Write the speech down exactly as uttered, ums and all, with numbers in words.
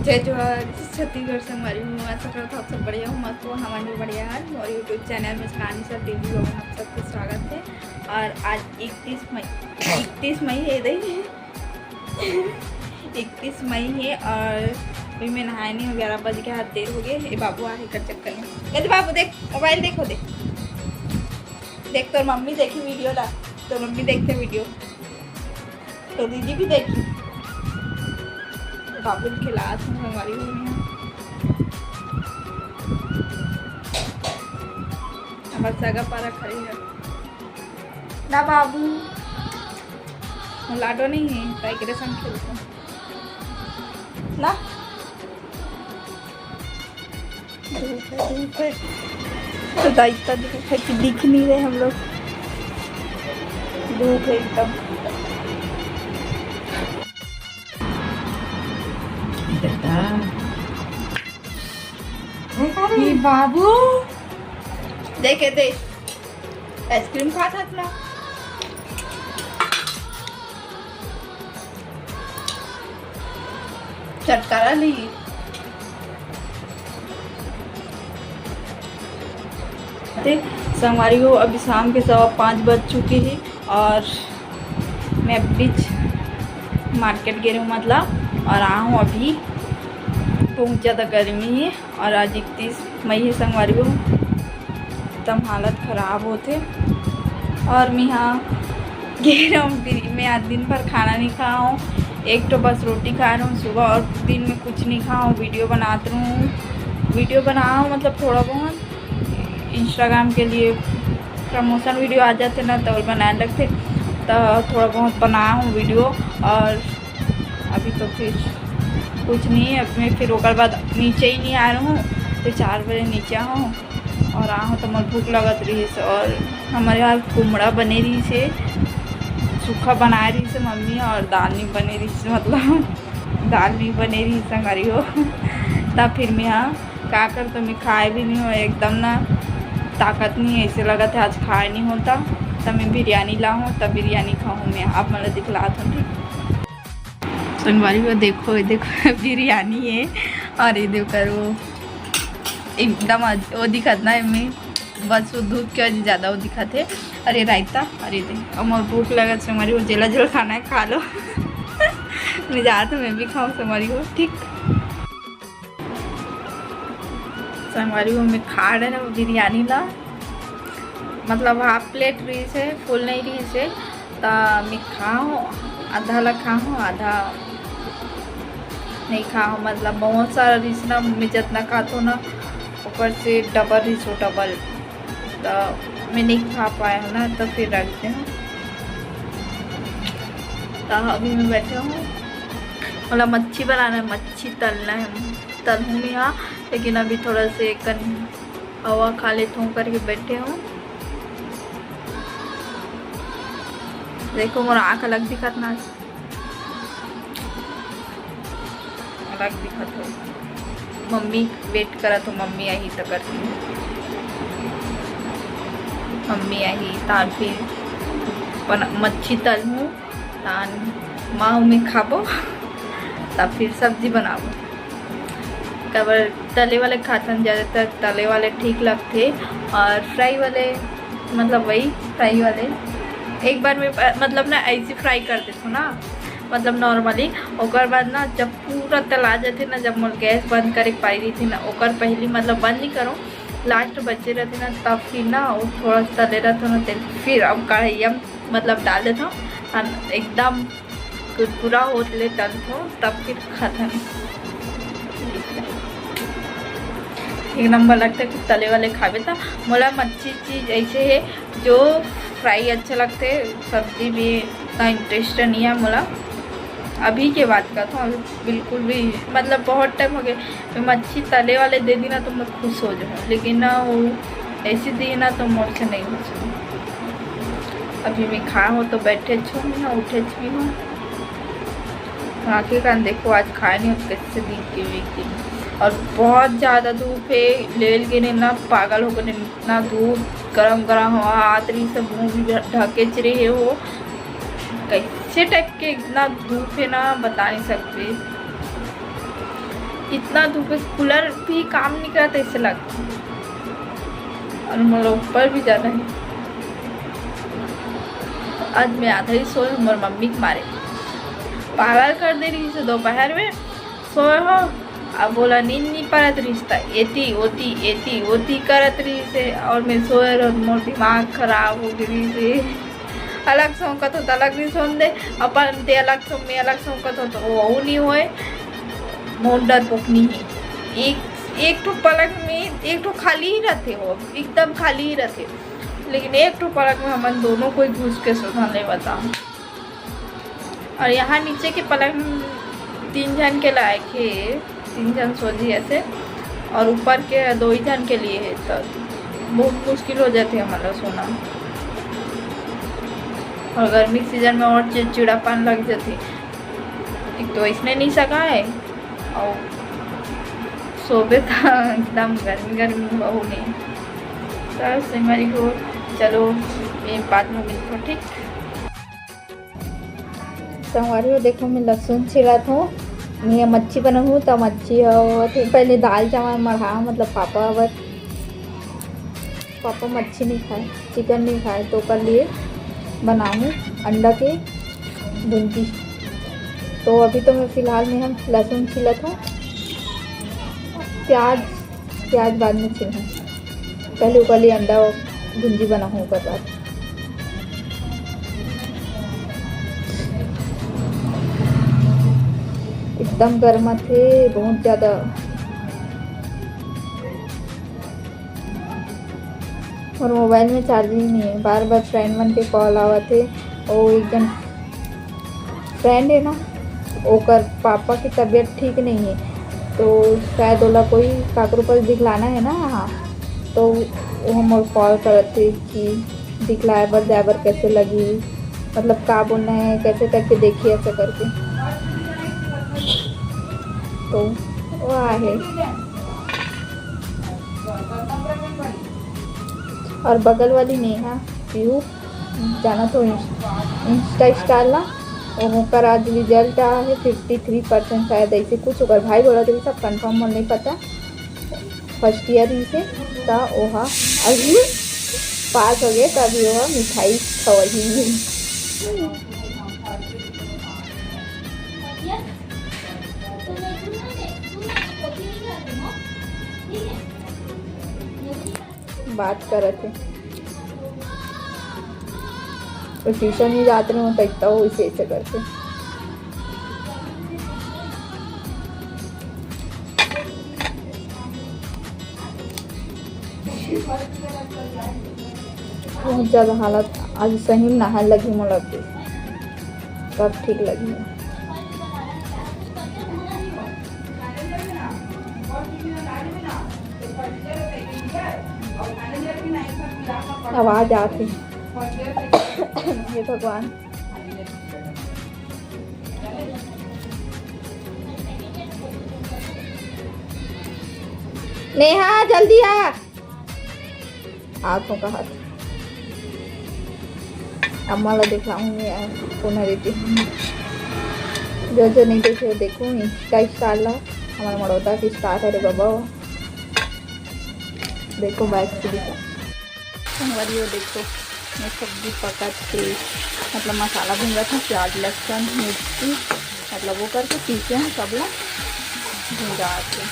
जय जोहार, छत्तीसगढ़ संगवारी हो। आशा करत हव आप सब बढ़िया हो, मस्त हो। हमन भी बढ़िया हन। मोर YouTube चैनल में कहानी सब डेली लोगन आप सबके स्वागत है। और आज इकतीस मई, इकतीस मई है दई, इकतीस मई है और अभी मैं नहाए नहीं हूँ, ग्यारह बज के हाथ देर हो गए। ये बाबू आ है कर चक्कर में। कहते बाबू देख, मोबाइल देखो, देख, देख तोर मम्मी देखी वीडियो ला, तोर मम्मी देखते वीडियो। तो दीदी भी देखी। बाबू के खिलात हूँ हमारी मम्मी। हमार सगा पारा खड़ी है ना बाबू, वो लाडो नहीं है, तो एकरे संग खेलते हैं ना। धूप है, धूप है। तो दाई इतना धूप है कि दिख नहीं रहे हम लोग। धूप है एकदम। ये बाबू। देखे दे। आइसक्रीम खा सकना। छुटकारा नहीं। ते संगवारी हो, अभी शाम के सवा पाँच बज चुके हैं और मैं अभी मार्केट गे रहूँ मतलब, और आ हूँ अभी। बहुत ज़्यादा गर्मी है और आज इकतीस मई है संगवारी हो, एकदम हालत खराब होते। और मैं यहाँ गे रहूँ, मैं आज दिन भर खाना नहीं खाया हूँ, एक तो बस रोटी खा रहा हूँ सुबह और दिन में कुछ नहीं खाया हूँ। वीडियो बनात रहूँ, वीडियो बनाया हूँ मतलब थोड़ा बहुत इंस्टाग्राम के लिए प्रमोशन वीडियो आ जाते ना, तो बनाए लगते, तो थोड़ा बहुत बनाया हूँ वीडियो। और अभी तो फिर कुछ नहीं है, अब मैं फिर ओकर बाद नीचे ही नहीं आ रहा हूँ, तो चार बजे नीचे आऊँ और आहूँ तो मोर भूख लगत रहिस। और हमारे यहाँ कुमड़ा बने रहिस हे, सूखा बनाए रहिस हे मम्मी, और दाल नहीं बने रहिस हे, मतलब दाल नहीं बने रहिस हे संगवारी हो। तब फिर मैं हाँ का कर, तो मैं खाए भी नहीं हो एकदम ना, ताकत नहीं है, ऐसे लगत है आज खाए नहीं होता। तब मैं बिरयानी लाहूँ, तब बिरयानी खाहूँ मैं, आप मतलब दिखलात हूँ। ठीक संगवारी हो, देखो, ये देखो बिरयानी है और ये देखो वो एकदम अज-, वो दिखत ना, एमे बस वो दूध के वजह ज़्यादा वो दिखत है। अरे रायता, अरे दे, अब मोर भूख लगत संगवारी हो, जेला जेला खाना है खा लो। मैं जात हूँ, मैं भी खाऊँ संगवारी हो, ठीक। संगवारी हो, मैं खा रहे ना बिरयानी ला, मतलब हाफ प्लेट रहिस हे, फुल नहीं रहिस हे, त मैं खाहूँ, आधा ला खाहूँ, आधा नहीं खाहूँ। मतलब बहुत सारा रहिस ना, मैं जितना खात हूँ ना, ओकर से डबल रहिस हो, डबल। त मैं नहीं खा पाए हूँ ना, तो फिर रख दे हूँ। त अभी मैं बैठे हूँ, मतलब मच्छी बनाना है, मच्छी तलना है, तलहूँ मैं यहाँ, लेकिन अभी थोड़ा से कन हवा खा लेत हूँ करके बैठे हूँ। देखो मोर आँख अलग दिखत ना, अलग दिखत हो। मम्मी वेट करत हो, मम्मी आही त करती हूँ। मम्मी आही त फिर बना-, मच्छी तलहूँ, तान माँ में खाबो, तब फिर सब्जी बनाबो। काबर तले वाले खाथन, ज़्यादातर तले वाले ठीक लगथे। और फ्राई वाले, मतलब वही फ्राई वाले एक बार में प-, मतलब ना ऐसे फ्राई कर देथो ना, मतलब नॉर्मली। ओकर बाद ना जब पूरा तला जाथे ना, जब मोर गैस बंद करे पाई रहिथे ना, ओकर पहली मतलब बंद नहीं करो, लास्ट बचे रहथे ना, तब फिर ना वो थोड़ा सा तले रहथो ना तेल, फिर अब कढ़ैया में मतलब डाल देथो और एकदम कुरकुरा होत ले तलथो, तब फिर खाथन। एक नंबर लगता है कुछ तले वाले खावे। त मोला मच्छी चीज ऐसे है जो फ्राई अच्छा लगते, सब्जी भी इतना इंटरेस्ट नहीं है मोला। अभी के बात का था, अभी बिल्कुल भी, मतलब बहुत टाइम हो गया। मैं मच्छी तले वाले दे दी ना तो मैं खुश हो जाऊँ, लेकिन ना वो ऐसी दी ना तो मोर से नहीं हो सके। अभी मैं खा हो तो बैठे छू, मैं उठे छू हूँ। आखिर कान देखो, आज खाए नहीं हो तो कैसे दिन के वीक दिन। और बहुत ज़्यादा धूप है, लेल के ना पागल हो गए, इतना धूप, गरम गरम हवा आत रही, सब मुँह भी ढ-, ढके च रहे हो। कैसे टाइप के इतना धूप है ना, बता नहीं सकते। इतना धूप है, कूलर भी काम नहीं करता, ऐसे लगता। और मोर ऊपर भी जाना है। आज मैं आधा ही सोए हूँ, मोर मम्मी के मारे पागल कर दे रही है। दोपहर में सोए हो, अब बोला नींद नहीं परत रहिस, त एती ओती एती ओती करत रहिस हे। और मैं सोए रहो, मोर दिमाग खराब हो गई से। अलग सौंकत हो त अलग नहीं सोन दे, अपन ते अलग सो, मैं अलग सौंकत हो त वो नहीं होए। मोर डर पोकनी ही एक, एक ठो पलंग में एक ठो खाली ही रहते हो, एकदम खाली ही रहते, लेकिन एक ठो पलंग में हमन दोनों कोई घुस के सोना नहीं बता। और यहाँ नीचे के पलंग तीन झन के लायक है, तीन झन सो जी ऐसे, और ऊपर के दो ही झन के लिए है, तो बहुत मुश्किल हो जाते हमारा सोना। और गर्मी के सीजन में और चिड़चिड़ापन लग जाती, एक तो इसने नहीं सका है और सोबे था एकदम गर्मी गर्मी बहू नहीं। तो सिमरी को चलो, ये बाद में मिलते हैं, ठीक। संगवारी हो, देखो, मैं लहसुन छिलत हूँ। मैं मच्छी बनाहूँ, तो मच्छी हो, पहले दाल चावल मढ़ा, मतलब पापा बर, पापा मच्छी नहीं खाए, चिकन नहीं खाए, तो ओकर लिए बनाऊँ अंडा के भुंजी। तो अभी तो मैं फिलहाल में हम लहसुन छिलत हूँ, प्याज, प्याज बाद में छीलहूँ, पहले ओकर लिए अंडा भुंजी बनाहूँ, ओकर बाद। एकदम गरमाथे बहुत ज्यादा। और मोबाइल में चार्जिंग नहीं है, बार बार फ्रेंड मन के कॉल आवत है। वो एक जन फ्रेंड है ना, ओकर पापा की तबीयत ठीक नहीं है, तो शायद ओला कोई काकरो पास दिखलाना है ना, हाँ, तो वो मोर कॉल करत थे कि दिखलाए बर जाए बर कैसे लगी, मतलब का बोलना है, कैसे करके देखिए, ऐसा करके। तो वो आहे। और बगल वाली नेहा पीहू, जाना तो इंस्टा स्टार ला, ओकर आज रिजल्ट आया है फिफ्टी थ्री परसेंट शायद, ऐसे कुछ ओकर भाई बोला तो सब कंफर्म मोला नहीं पता। फर्स्ट ईयर ही से, त ओहा अभी पास हो गए, त अभी ओहा मिठाई खवाही। बात करत हे। तो ट्यूशन ही जात रहे हो, तो इतना वो इसे ऐसे करके। बहुत ज्यादा हालत आज सही में नहाए लगी मोला के। तब ठीक लगी। आवाज आती। हे भगवान। नेहा, जल्दी आ। आ तो कहा। अम्मा ला दिखलाऊंगी यार, कौन है दीदी। जो जो नहीं देखे, देखो, इसका स्टार ला, हमारे मड़ौदा की स्टार है रे बाबा। देखो, बैक से दिखा। संगवारी हो, देखो, मैं सब्जी पकात के, मतलब मसाला भूंजत हूँ, प्याज, लहसुन, मिर्ची, मतलब वो करके पीसे हैं, सब ला भूंजात के।